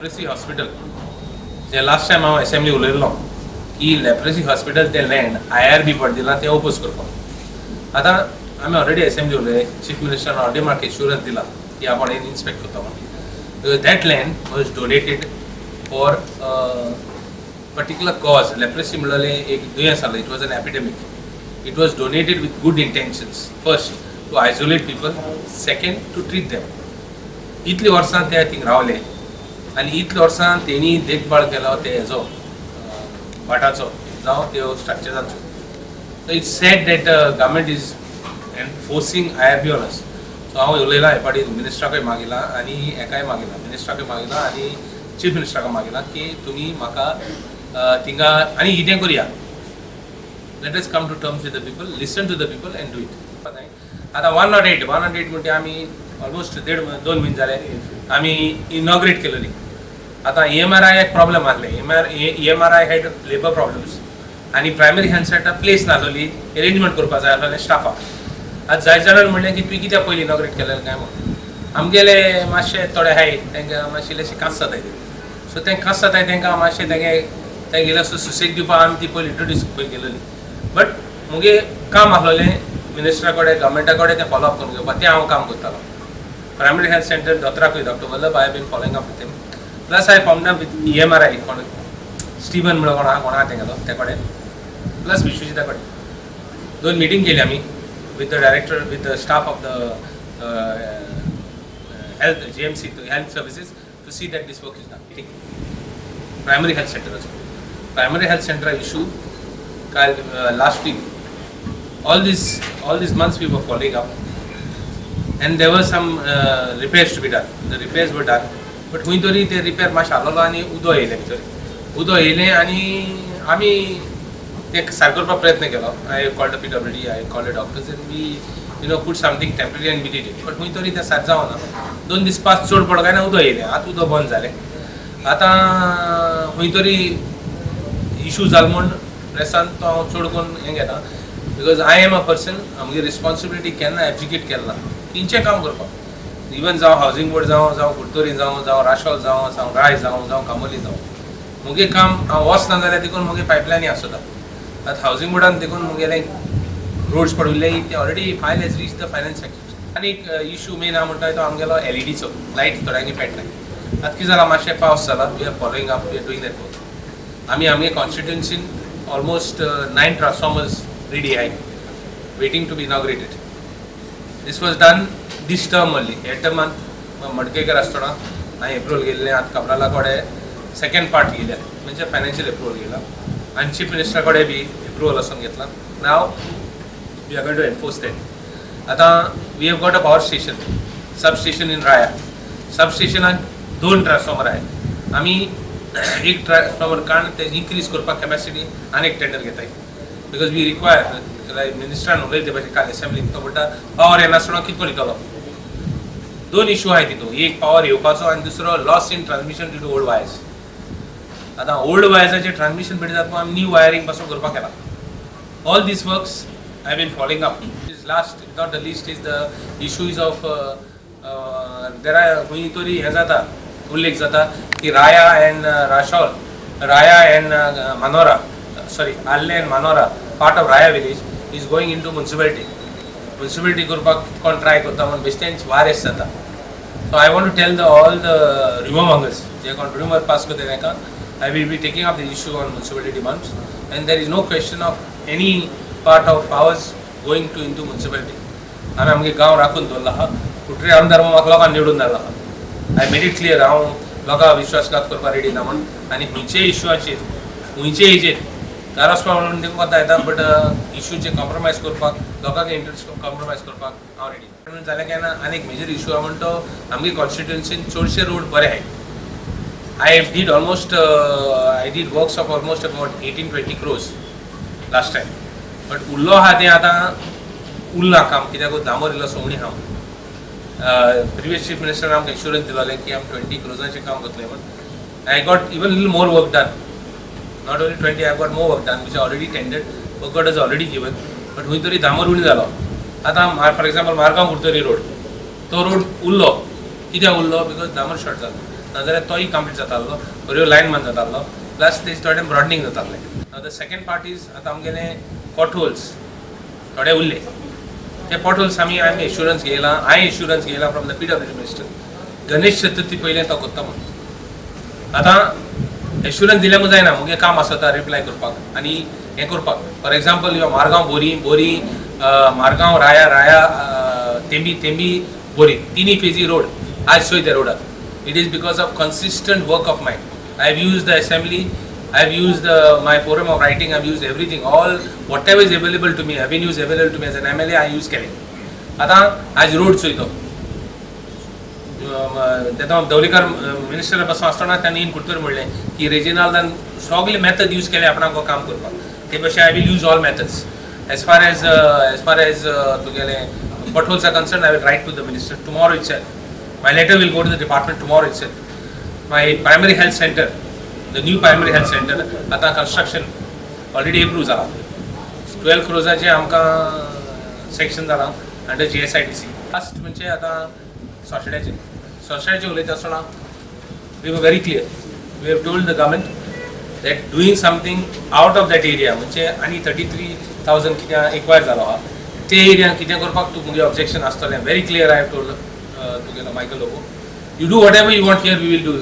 Leprosy hospital जे last time हांव assembly उलयल्लो की leprosy hospital तें लँड आय.आर.बी पड दिलां तें ओपोज करपाक. आतां आमी ऑलरेडी असेंब्ली उलयले, चीफ मिनिस्टरान ऑलरेडी म्हाका एश्युरन्स दिला की आपूण इन्स्पेक्ट करता म्हणून, because that land was donated for particular cause. Leprosy म्हणलें एक दुयेंस आसलें, it was an epidemic. It was donated with good intentions, first to isolate people, second to treat them. इतलीं वर्सां ते थिंग रावले आनी इतलीं वर्सां तेणी देखभाळ केलो ते हेजो भाटाचो जावं त्यो स्ट्रक्चरांचो. So it's sad that government is enforcing IRB on us. So हांव उलयलां, हे फावटी मिनिस्टराकूय मागिलां आनी हेकाय मागिलां, मिनिस्टराकूय मागिलां आनी चीफ मिनिस्टराक मागिलां की तुमी म्हाका थिंगा आनी कितें करुया, let us come to terms with the people, listen to the people and do it. आतां 108, 108 म्हणजे आमी ऑलमोस्ट देड दोन म्हयने जाले आमी इनॉग्रेट केलेली. आतां EMRI एक प्रॉब्लम आहले, EMRI had labour problems आनी प्रायमरी हेल्थ सेंटर प्लेस नासलोली, एरेंजमेंट करपा जाय आसलें स्टाफाक. आतां जाय जाणांनी म्हणलें की तुवें कित्याक पयलीं इनॉग्रेट केलें काय म्हणून. आमगेले मातशे थोडे आहाय, तांकां मातशे इल्लेशे कांस जाताय ते, सो तें कांस जाताय, तांकां मातशें तेंगे तेंगे इल्लोसो सुसेग दिवपाक आमी ती पयली इंट्रोड्यूस पयली केलेली. बट मुगे काम आसलोलें मिनिस्टरा कडेन, गव्हर्मेंटा कडेन तें फॉलो अप करून घेवपाक, तें हांव काम करतालो. प्रायमरी हेल्थ सेंटर दोतोराकूय, doctor Vallabh, I been following up with him. Plus I formed up with EMRI कोण स्टिवन म्हणून कोण आहा, कोण आहा तेंगेलो, ते कडेन, प्लस विश्वजिता कडेन दोन मिटींग केली आमी with the director, with the staff of the health GMC health services to see that this work is done. Primary health सेंटराचो, primary health सेंटरा issue काल last week, all these months we were following up and there were some repairs to be done. The repairs were done, but खंय तरी ते repair मातशें आसलेलो आनी उदक येयलें भितर. उदक येयलें आनी आमी ते सारकें करपाक प्रयत्न केलो. I called the PWD, I called the doctors and we put something temporary and we did it, but खंय तरी तें सारकें जावना. दोन दीस पावस चड पडलो काय ना, उदक येयलें, आतां उदक बंद जालें. आतां खंय तरी इशू जालो म्हूण प्रेसान तो हांव चड करून हें घेता, because I am a person आमगे रिस्पॉन्सिबिलिटी केन्ना एब्डिकेट केलें ना खंयचें काम करपाक, इवन जावं हावजींग बोर्ड जावं, जावं कुडतरी जावं, जावं राशोल जावं, जावं राय जावं, जावं कामोली जावं, मुगे काम हांव वचना जाल्यार देखून मुगे पायपलायनी आसता. आतां हावजींग बोर्डान देखून मुगेले रोड्स पडिल्ले ते already file has reach the finance secretary. आनी एक इशू मेन आहा म्हणटा तो आमगेलो एलईडीचो लायट थोड्यांनी पेटलाय. आतां कितें जालां, मातशें पावस जाला, we are following up, we are doing that work. आमी आमगे कॉन्स्टिट्युन्सीन ऑलमोस्ट नायन ट्रान्सफॉर्मर्स रेडी आहाय, waiting to be inaugurated. This was done this term only. हे टर्मान मडकेकर आसतना हांवें एप्रुवल गेल्लें. आतां काब्राला कडेन सेकंड पार्ट गेल्या, म्हणजे फायनान्शियल एप्रुवल गेला आनी चीफ मिनिस्टरा कडेन बी एप्रुवल वचून घेतला. Now we are going to enforce that. आतां we have got a power station, sub station in Raya. सब स्टेशनाक दोन ट्रान्सफॉर्मर आहाय. आमी एक ट्रान्सफॉर्मर काडून ते इन्क्रीज करपाक कॅपॅसिटी आनी एक टेंडर घेताय, because we require. मिनिस्टरान उलयले ते भाशेन काल असेंब्लीन, तो म्हणटा पावर येनासतना कितें करून. दोन इशू आहाय तितून, एक पावर येवपाचो आनी दुसरो loss in transmission due to old wires. आतां ओल्ड वायर्साचें ट्रान्समिशन बेटर जाता, आमी न्यू वायरींग पासून करपाक केला. All these works I been following up. Is last, not the least, is the issues of there are खंय तरी हें जाता, उल्लेख जाता की Raya and Rachol, Raya and Manora, sorry, Arlem and Manora part of Raya village is going into municipality. Municipality करपाक कोण try करता म्हूण बेश्टेंच वारेस जाता. So I want to tell the all the rumour mongers, जे कोण रुमर पास करता तांकां, I will be taking up the issue on municipality demands and there is no question of any part of ours going to into municipality. आमी आमगे गांव राखून दवरला आहा. कुडटरी आमदार म्हणून म्हाका लोकांनी निवडून धाडला आहा. I made it clear, हांव लोकांक विश्वासघात करपाक रेडी ना म्हूण आनी खंयचेय इश्यूचेर, खंयचेय हेजेर गारासपा म्हणून तेंकां कोता येता, बट इश्यूचे कॉम्प्रोमायज करपाक, लोकांक इंट्रस्ट कॉम्प्रोमायज करपाक हांव रेडी म्हणून जालें काय ना. आनी एक मेजर इशू आहा म्हण तो आमगे कॉन्स्टिट्युन्सीन चडशे रोड बरे आहाय. I did works of almost about 18-20 crores last time, but उरलो आहा तें आतां उरलां काम, कित्याक डांबर इल्लोसो उणें आहा. प्रिवियस चीफ मिनिस्टर आमकां एश्युरन्स दिलोलें की आमी 20 क्रोजांचें काम करतले म्हूण. I got even little more work done. Not only 20, I got more work done which already tendered, work is already given, but खंय तरी डांबर उणें जालो. आतां for example Margao Curtorim road, तो रोड उरलो. कित्याक उरलो? Because डांबर शॉर्ट जालो. नाजाल्यार तोय कंप्लीट जातालो, बऱ्यो लायन मान जातालो, प्लस तेजे थोडें ब्रॉडनींग जातालें. The second part is, आतां आमगेले पॉटहोल्स थोडे उरले. ते पॉटहोल्स आमी एश्युरन्स घेयला, हांवें assurance घेयला from the PWD minister, Ganesh Chaturthi पयलें तो करता म्हणून. आतां एश्युरन्स दिल्यार म्हूण जायना, मुगे काम आसता रिप्लाय करपाक आनी हें करपाक. फॉर एग्जाम्पल, यो मारगांव बोरी, बोरी मारगांव राया, राया तेंबी, तेंबी बोरी, तिनी फेजी रोड आज चोय त्या रोडार. It is because of consistent work of mine. I have used the assembly, I have used my forum of writing, I have used everything, all whatever is available to me, avenues available to me as an MLA, I use केले. आतां आज road चोयतो, तेन्ना दवलीकर minister बसून आसतना तांणी in Curtorim म्हणलें की रेजिनाल्दान सगळे मेथड यूज केले आपणाक काम करपाक. ते भशेन I will use all methods. As far as तुगेले potholes are concerned, I will write to the minister tomorrow itself. My letter will go to the department tomorrow itself. My primary health center, the new primary health center, आतां construction already approve जाला. 12 क्रोजाचें आमकां sanction जालां under GSIDC. Last म्हणजे आतां सोशड्याचें, सोशड्याचें उलयता आसतना we were very clear. We have told the government that doing something out of that area, म्हणजे आनी 33,000 कितें एक्वायर जालो आहा ते एरियान कितें करपाक तूं मुगे ऑब्जेक्शन आसतलें. Very clear I have told तुगेलो Michael Lobo, you do whatever you want here, we will do,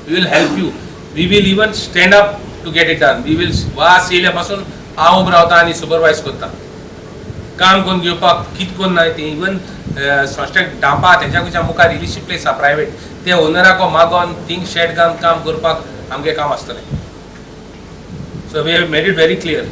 we will help you, we will even stand up to get it done. We will वास येयल्या पासून हांव उबो रावता आनी सुपरवायज करता काम करून घेवपाक. कित करून ना ती इवन संस्थेक डांपा तेच्या खंयच्या मुखार इल्लीशी प्लेस आहा प्रायवेट, ते ओनराक मागोन थिंग शेड घालून काम करपाक आमगें काम आसतलें. So we have made it very clear.